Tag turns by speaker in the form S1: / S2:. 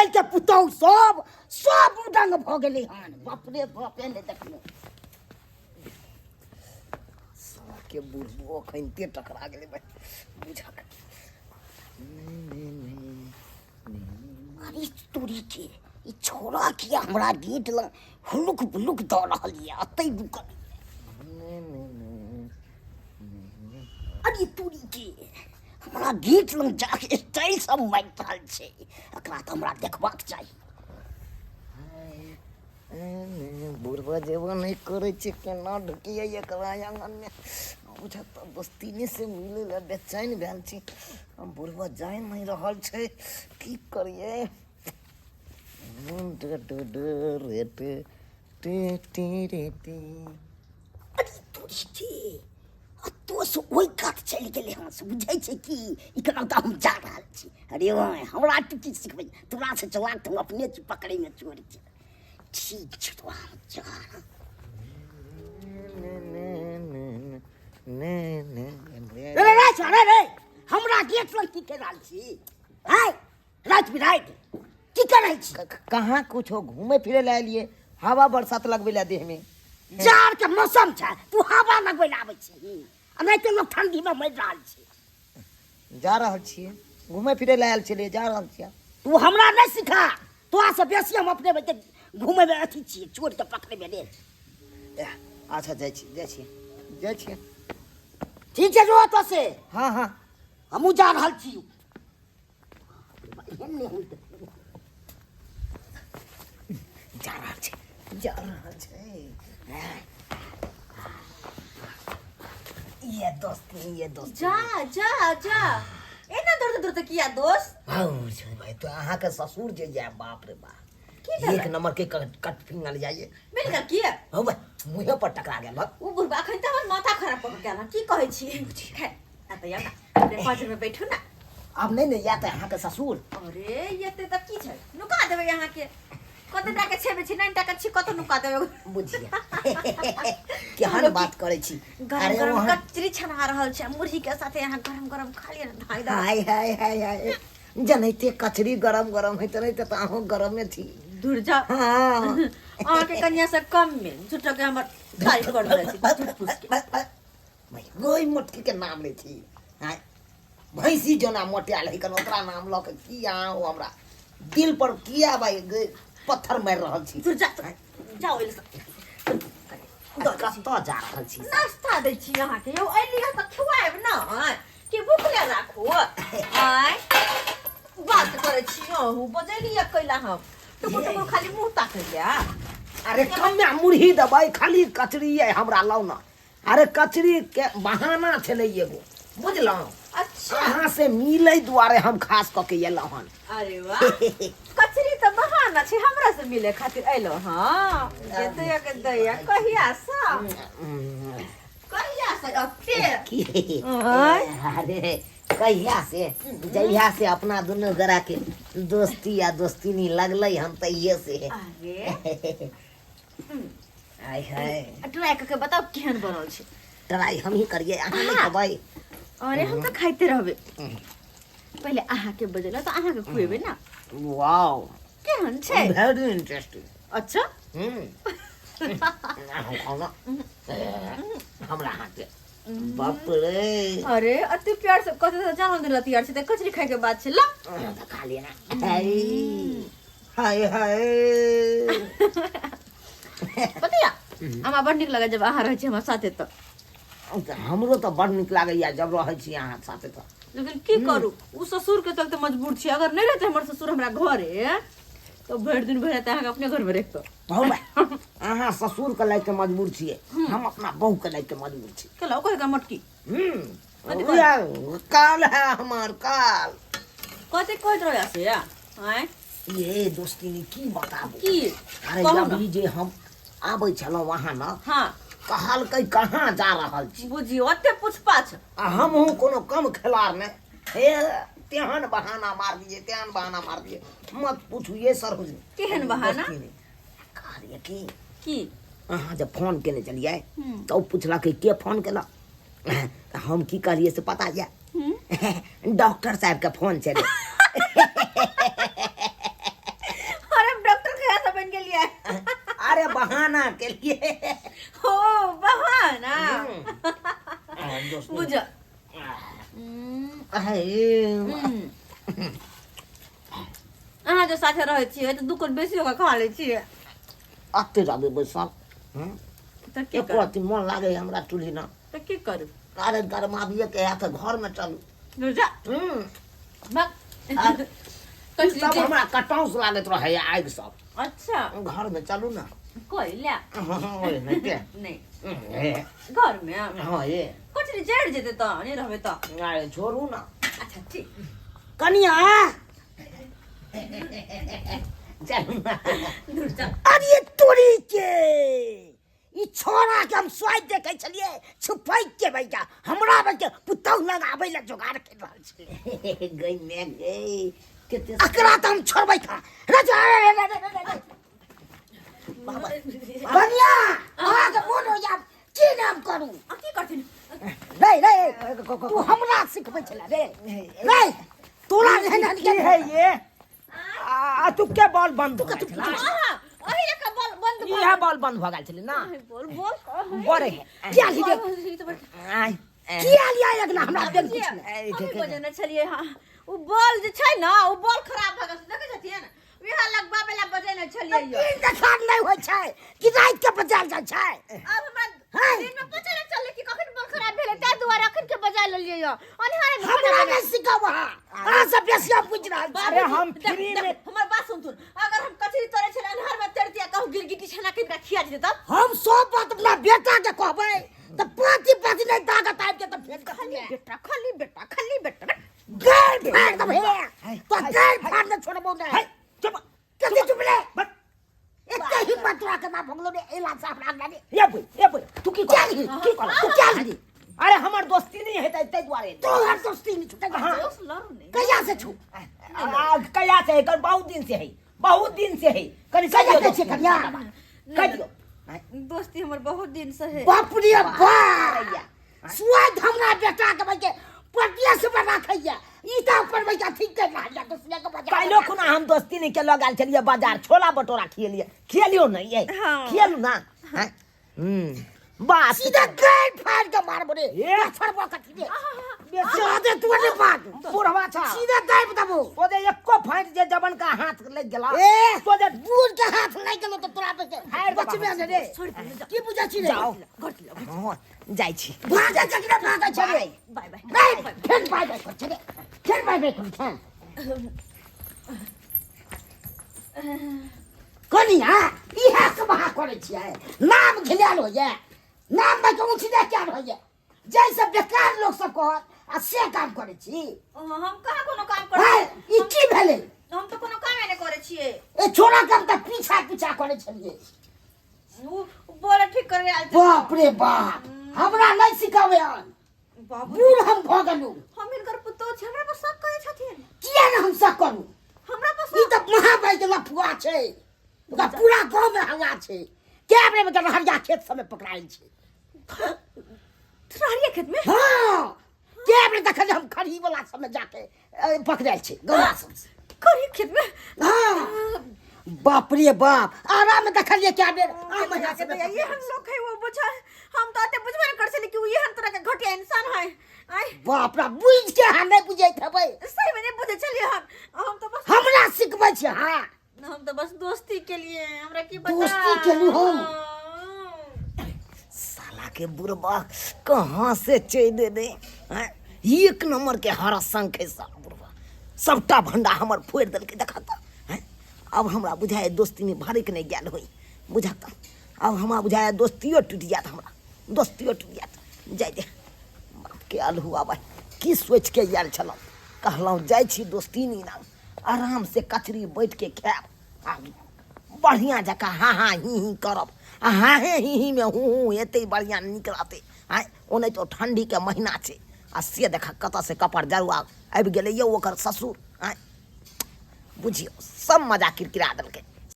S1: काल्हि के पुतहु सब सब उदंग भऽ गेलै हन। बाप रे बाप, एने देखलहुँ
S2: के बुढ़बो अखनिते टकरा गेलै भाइ बुझक।
S1: अरे तोरी के, ई छोरा किया हमरा गेट लग हुलुक बुलुक दऽ रहल यऽ? अतै रुकल। अरे तोरी के, हमरा गेट लग जाके स्टाइल सब मारि रहल छै। एकरा तऽ हमरा देखबाक चाही।
S2: बुढ़बा जेबो नहि करै छै, केना ढुकियै एकरा आङ्गनमे? बुझत तऽ दोस्तीने से मिलै लए बेचैन भेल छी। हम बुढ़बा जानि नहि रहल छै, की करियै?
S1: अरे तोरी के, अतो से ओहि कात चलि गेलै हँ से बुझै छै कि एकरा तऽ हम जा रहल छी। अरे ओए, हमरा तू की सिखबै? तोरा से चलाक तऽ हम अपने छी पकड़ैमे चोरके। ठीक छै, तो हम जा रहल। रे रे रे छोरा रे, हमरा गेट लग की कर रहल छी? हाय, राति बिराति की कर रहल छी?
S2: कहाँ कुछो, घूमे फिरे लए एलियै, हवा बरसात लगबै लए देहमे।
S1: जाड़ के मौसम छै, तू हवा लगबै लए आबै छी? आ नहि तऽ लोक ठंडी में मरि रहल छै।
S2: जा रहल छियै, घूमे फिरे लए आयल छलियै, जा रहल छियै।
S1: तू हमरा नहि सिखा, तोरा से बेसी हम अपने घूमे में अथी छियै, चोर के पकड़े में रे।
S2: एह, अच्छा जाइ छी, जाइ छी, जाइ छी।
S1: ठीक छै, जो तो से।
S2: हाँ हाँ।
S1: हमहूँ जा रहल छी। एहन नहि होइत।
S2: जा रहल छै, जा रहल छै। ये दोस्ती, ये दोस्ती।
S3: जा जा जा, एना दौड़ते दौड़ते किया दोस्त?
S2: हौ छै भाई, तो अहाँके ससुर जे ये, बाप रे बाप,
S3: की भेलै?
S2: एक नंबर के कट फिंगल जाइए।
S3: मिल गेल किया?
S2: हौ भाई, मुँहे पर टकरा गेल।
S3: ओ बुढ़बा अखन तऽ हमर माथा खराब कऽ के गेल हन। की कहै छी? खैर, आ तऽ या ना, अपने पाँच में बैठू ना।
S2: आब नहि ने या तऽ अहाँके ससुर।
S3: अरे एते तऽ की छै, नुका देबै अहाँके। कते टाका छेबै छी? 9 टाका छी, कतौ नुका देबै?
S2: बुझिया केहन बात करै छी।
S3: गरम
S2: अरे
S3: गरम
S2: वहाँ
S3: कचरी छना रहल छै मुरही के साथे, अहाँ गरम गरम खा लिअ ने धाई दा।
S2: हाय हाय हाय हाय, जनैते कचरी गरम गरम होइत रहै तऽ अहूँ गरमे छी।
S3: दूर जा।
S2: हाँ।
S3: अहाँके कनिया से कम में झूठो के हमर तारीफ कर रहल छी झूठ फूस के।
S2: गोई मोटकी के नाम लै छी। आँय, भैंसी जेना मोटायल है कन, ओकरा नाम लऽ के की अहाँ हो हमरा दिल पर किया भाई पत्थर मारि रहल छी?
S3: दूर जा, जाओ एले से।
S2: कतऽ जा रहल छी?
S3: नाश्ता दै छी अहाँके यौ, एलियै तऽ खुआएब ने कि भूखले राखू? आँय, बात करै छी अहूँ, बजेलियै कैला? हम टुकुर टुकुर खाली मुँह ताकैया।
S2: अरे कमे मुरही देबै, खाली कचरी अइ हमरा लाउ ने। अरे कचरी के बहाना छलै एगो, बुझलहुँ?
S3: अच्छा।
S2: अहाँ से मिलै दुआरे हम खास कऽ के एलहुँ हन।
S3: अरे वाह, कचरी तऽ बहाना छै, हमरा से मिले खातिर एलो? हाँ, जे दैया के दैया, कहिया से, कहिया से अते?
S2: की?
S3: आँय?
S2: अरे कहिया से, जहिया से अपना दुनू गोरा के दोस्ती आ दोस्तीनी लगलै हन तहिये से।
S3: अरे
S2: आय हाय,
S3: ट्राई करके बताओ केहन बनल छै।
S2: ट्राई हम ही करिए, अहाँ नहि खेबै?
S3: अरे हम तऽ खाइते रहबै, पहिले अहाँके बजेलहुँ तऽ अहाँके खुएबै ने।
S2: वाओ,
S3: केहन छै?
S2: Very interesting.
S3: अच्छा।
S2: अहाँ खाउ ने हमरा हाथे, बाप रे।
S3: अरे अते प्यार से कते तऽ जानो दिला तैयार छै तऽ कचरी खाय के बात छै, ला।
S2: अहाँ तऽ खा लिअ ने। हाय हाय हाय।
S3: पता या हमरा बड़ नीक लगै जब अहाँ रहै छी हमरा साथे तऽ।
S2: हमरो तऽ बड़ नीक लागैया जब रहै छी अहाँ साथे तऽ।
S3: लेकिन की करू, उ ससुर के चलते मजबूर छी। अगर नहि रहते हमर ससुर हमरा घरे तऽ भरि दिन भरि राति अहाँके अपने घरमे रहितो।
S2: हौ भाइ, अहाँ ससुरके लए के मजबूर छियै, हम अपना बहूके लए के मजबूर छी।
S3: केला ओकर का मोटकी?
S2: हम्म, उएह काल है हमार काल।
S3: कते कहैत रहै से? आँय?
S2: ये दोस्ती की बताबू।
S3: की?
S2: अरे
S3: कहू ने।
S2: अभी जे हम आबै छलहुँ वहाँ ने,
S3: हाँ,
S2: कहलकै कहाँ जा रहल छी?
S3: बुझियौ ओते पूछपाछ।
S2: आ हमहूँ कोनो कम खेलार नहि हे, तेहन बहाना मार दिए, तेहन बहाना मार दिए, मत पूछू ये सर।
S3: केहन बहाना?
S2: कहलियै की
S3: की
S2: अहाँ जब फोन केने छलियै तऽ ओ पुछलक के फोन केलक, तऽ हम की कहलियै से पता यऽ? डॉक्टर साहबके फोन छलै। केलिए।
S3: हो बहाना बुझ। अहाँ जो साथे रहै छियै तऽ दू कोन बेसी ओकरा खा लै छियै।
S2: अते जाबे बैसल
S3: तऽ की
S2: एको
S3: करू?
S2: रत्ती मन लागै हमरा चूल्ही ना।
S3: तऽ की करू?
S2: अरे गरमाबिए के है तऽ घर में चलू।
S3: जा
S2: हम्म
S3: भाग।
S2: ई सब हमरा कटौस लागैत रहैया आगि सब।
S3: अच्छा
S2: घर में चलू ना।
S3: कोइला
S2: ओहि नहि के
S3: नहि
S2: हे
S3: घर में
S2: हाँ ये
S3: कचरी जरि जेतै तऽ नहि रहबै तऽ।
S2: अरे छोड़ू ना।
S3: अच्छा ठीक।
S1: कनिया
S2: चलू ना।
S3: दूर जा।
S1: अरे तोरी के ई छोरा के हम स्वाद देखै छलियै छुपैक के भैया हमरा बच्चे पुतहु लग आबै लए जोगाड़ कर रहल छलै।
S2: गई मैं गई कते
S1: एकरा तऽ हम छोड़बै खा रे जा रे रे रे रे रे। कनिया अहाँके मोन होइया की नाम करू?
S3: आ की करथिन?
S1: रे रे तू हमरा सिखबै छला रे रे तोरा एहन एहन
S4: की है ये आ तू के बॉल बंद भऽ गेल छलै?
S3: अहाँ ओहि लेखा बॉल बंद भऽ
S4: इएह बॉल बंद भऽ गेल छलै ना।
S3: बोल बोल।
S4: बड़े है
S1: किया लिये
S2: आय
S1: किया लिया एकना हमरा देल किछु नहि।
S3: हमी बजेने छलियै। हाँ ओ बॉल जे छै ने ओ बॉल खराब भऽ गेल छै, देखै छथिन उएह लगबाबै लए बजेने छलियै यौ।
S1: दिन देखार नहि होइ छै कि राति के बजायल जाइ छै?
S3: आब हमरा
S1: हैं?
S3: दिन में पता नहि चललै कि कखन बॉल खराब भेलै, ताहि दुआरे अखन के बजा लेलियै यौ। अन्हारे में
S1: हमरा नहि सिखाउ अहाँ, अहाँ सब बेसी हम बुझि रहल छी।
S4: अरे हम
S3: देख,
S4: फ्री
S3: देख,
S4: में
S3: हमर बात सुनथुन, अगर हम कचरी तोड़ै छलै अन्हार में तोड़तियै कहूँ गिरगिटी छना के हिनका खिया जेतै तब
S1: हम सब बात अपना बेटा के कहबै तऽ पाँची पाँची नहि ताकत आबि के तऽ फेर
S3: खाली
S1: कथी
S3: बेटा खाली बेटा खाली बेटा
S1: गारि फाड़ि देबै हे तो गारि फाड़ि ने छोड़बौ नहि।
S4: चुप
S1: कथी चुप रे?
S4: बस
S1: एते हिम्मत तोरा केना भऽ गेलौ रे एला से हमरा अंगना रे?
S4: ये बोल ये बोल तू की
S1: क्या
S4: कहल
S1: लिही?
S4: की कहल
S1: तू क्या लिही?
S4: अरे हमर दोस्ती नहीं हेतै ताहि दुआरे।
S1: तोहर दोस्ती नहि छुटै।
S4: हाँ।
S3: दोस्त लड़ू नहीं।
S1: कहिया से छू?
S4: आ, कहिया से है? कर बहुत दिन से है, बहुत दिन से है। कनि
S1: कहिया
S4: कहियो
S1: से छै कनिया?
S4: कह दियो।
S3: दोस्ती हमर बहुत दिन से है।
S1: बाप रे बाप, स्वाद हमरा बेटा के भाई के पटिया से बना खैया ई त अपन भैया ठीक कर रहल है दोस्ती के बजा।
S4: काल्हो खुना हम दोस्ती नहीं के लग आयल छलियै बाजार, छोला भटूरा खियलियै। खियलियो ने ये?
S3: हाँ।
S4: खियलू ना? हैं? बस
S1: सीधा गाड़ फाड़ के मारबो रे।
S4: ए।
S1: छोड़बो कथी रे? जादे तू ने बात
S4: बुढ़वा छा
S1: सीधा दाबि देबो।
S4: सोझे एको फाँट जे जबन का हाथ लग गेला।
S1: ए
S4: सोझे
S1: बूढ़ के हाथ लागि गेलो तऽ तोरा पे
S4: फाड़ि देबो।
S1: बचबे ने रे।
S3: छोड़ दे,
S1: की बुझै छी रे?
S4: जाओ।
S3: घर चलो।
S2: हाँ जाइ छी।
S1: भागै छै कि नहि भागै छै रे?
S3: बाय बाय।
S1: नहीं, फेर बाय बाय कर छै रे, फेर बाय बाय कर छै। कनिया इएह सब अहाँ करै छियै? नाम घिलायल होइए, नाम में कहूँ छी क्या होइए, जैसे बेकार लोग सब कहत आ से काम करै छी।
S3: हम कहाँ कोनो काम करै
S1: है ई की भेलै?
S3: हम तऽ कोनो कामे नहि करै छियै।
S1: ए छोरा के हम तऽ पीछा पीछा करै छलियै।
S3: उ बोल ठीक करे आयल छै।
S1: बाप रे बाप, हमरा नहि सिखाबै हन।
S3: बाबू
S1: बूढ़ हम भऽ गेलहुँ।
S3: हम हिनकर पुतोह छी, हमरा पर शक करै छथिन।
S1: किया ने हम शक करू?
S3: हमरा पर
S1: ई
S3: शक
S1: तऽ महाभाई के लफुआ छै, ओकरा पूरा गाँव में हल्ला छै। कए बेर में रहरिया खेत सब में पकड़ायल छै।
S3: रहरिया खेत में?
S1: हाँ, कए बेर देखल हम खरही वाला सब में जाके पकड़ायल छै गौरा सब से।
S3: खरही खेत में?
S1: हाँ, बाप रे बाप, आराम में देखलियै कए बेर आ महिला सब में
S3: ये हम लोग है वो बुझल, हम तो अते बुझबे नहीं कर छली कि उ एहन तरह के घटिया इंसान है। आय
S1: बाप रे, बुझ के अहाँ नहि बुझैत हेबै।
S3: सही में नहीं बुझै छलियै हम। हम तो बस
S1: हमरा सिखबै छै। हाँ
S3: हम तो बस दोस्ती के लिए, हमरा की पता।
S1: दोस्ती के लिए हम?
S2: साला के बुढ़बा कहाँ से चलि एलै? आँय, एक नंबर के हरसंख है साला बुढ़बा, सबटा भंडा हमर फोड़ि देलकै। देखा तऽ, आँय, अब हमरा बुझाय दोस्ती में भड़कि नहि गेल होई, बुझा तऽ अब हमरा बुझाय दोस्तियो टूटि जायत, हमरा दोस्तियो टूटि जायत। जाय दे बाप के अलहुआ भाई, की सोचि के आयल छलहुँ? कहलहुँ जाइ छी दोस्ती नी ना आराम से कचरी बैठ के खायब आ बढ़िया जकाँ हा हा ही ही करब, आ हा हे ही ही में हूँ हूँ हेतै, बढ़िया नीक रहतै। आँय ओनाहितो तो ठंडी के महीना छै आ से देख कतऽ से कपड़ जरुआ आबि गेलै यौ ओकर ससुर। आँय बुझियौ सब मजा किरकिरा देलकै।